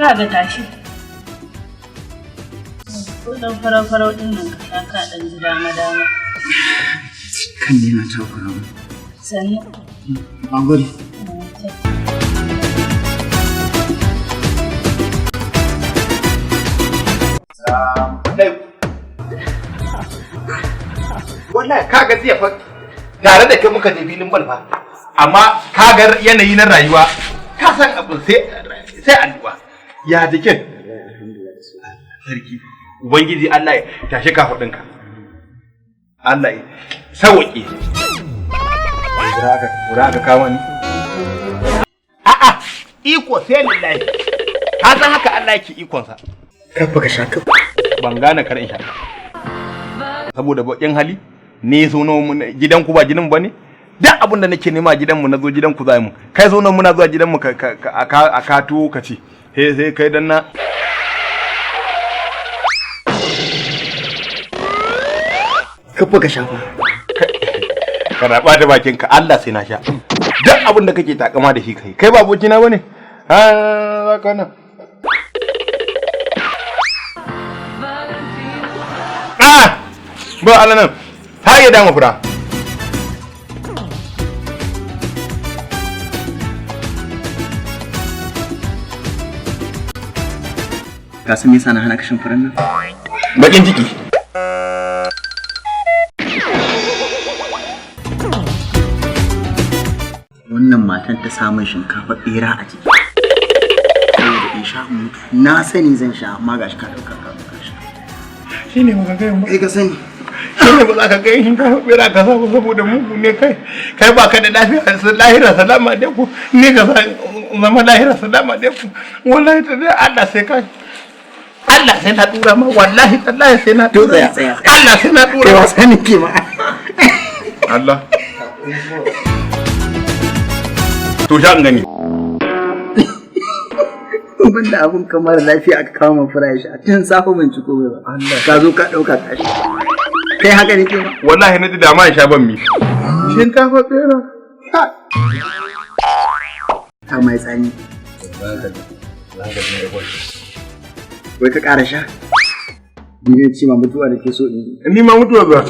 Ka ga tashi. Ko dan farau-farau din nan ka sha ka dan ji dama-dama. Kan ne na takura mu. Sannu. Na gode. Wallahi kaga jiya fa tare da kai muka je filin bal fa, amma kaga yanayi na rayuwa, ka san abin sai sai addu'a. Ya jikin sarki? Ubangiji Allah ya tashi ka ka, Allah ya sauke. Wura aka kama ni. A'a, iko sai lillahi. Ka san haka Allah yake ikonsa. Kafa ka sha kafa. Ban gane kar in sha saboda bakin hali ne. So nawa gidanku ba gidan ba ne? Duk abin da nake nema gidanmu, na zo gidanku za mu kai. So nawa muna zuwa gidanmu a ka tuwo ka ci, sai sai kai dan na Kafa ka sha fa. Ka raba da bakin ka. Allah sai na sha. Duk abin da kake takama da shi, kai kai ba abokina bane. Ha za ka nan. Ah, ba Allah nan ta iya dama fura. Ka san me yasa na hana ka shan furan nan? Bakin ciki. Wannan matan ta samun shinkafa bera a ciki. Saboda in sha in mutu. Na sani zan sha, amma gashi ka dauka ka zo ka sha. Shine ba ka gaya ba. Kai ka sani. Shine ba za ka ga shinkafa bera ka sa ba saboda mugu ne kai. Kai ba ka da lafiya, lahira salama alaikum. Ni ka sa zama lahira salama alaikum. Wallahi ta dai Allah sai ka, Allah sai na dura ma, wallahi tallahi sai na To dura. tsaya, tsaya. Allah sai na dura Kai ma. wasa nake ma. Allah. To sha in gani. Banda abun kamar lafiya aka kawo min fura ya sha. Tun safe ban ci komai ba. Ka zo ka dauka ka sha. Kai haka nake ma. Wallahi na ji dama in sha ban mi. Shinkafa bera. Ta mai tsani. Wai ka ƙara sha? Ni ne ce ma mutuwa da ke so in yi. Ni ma mutuwa za.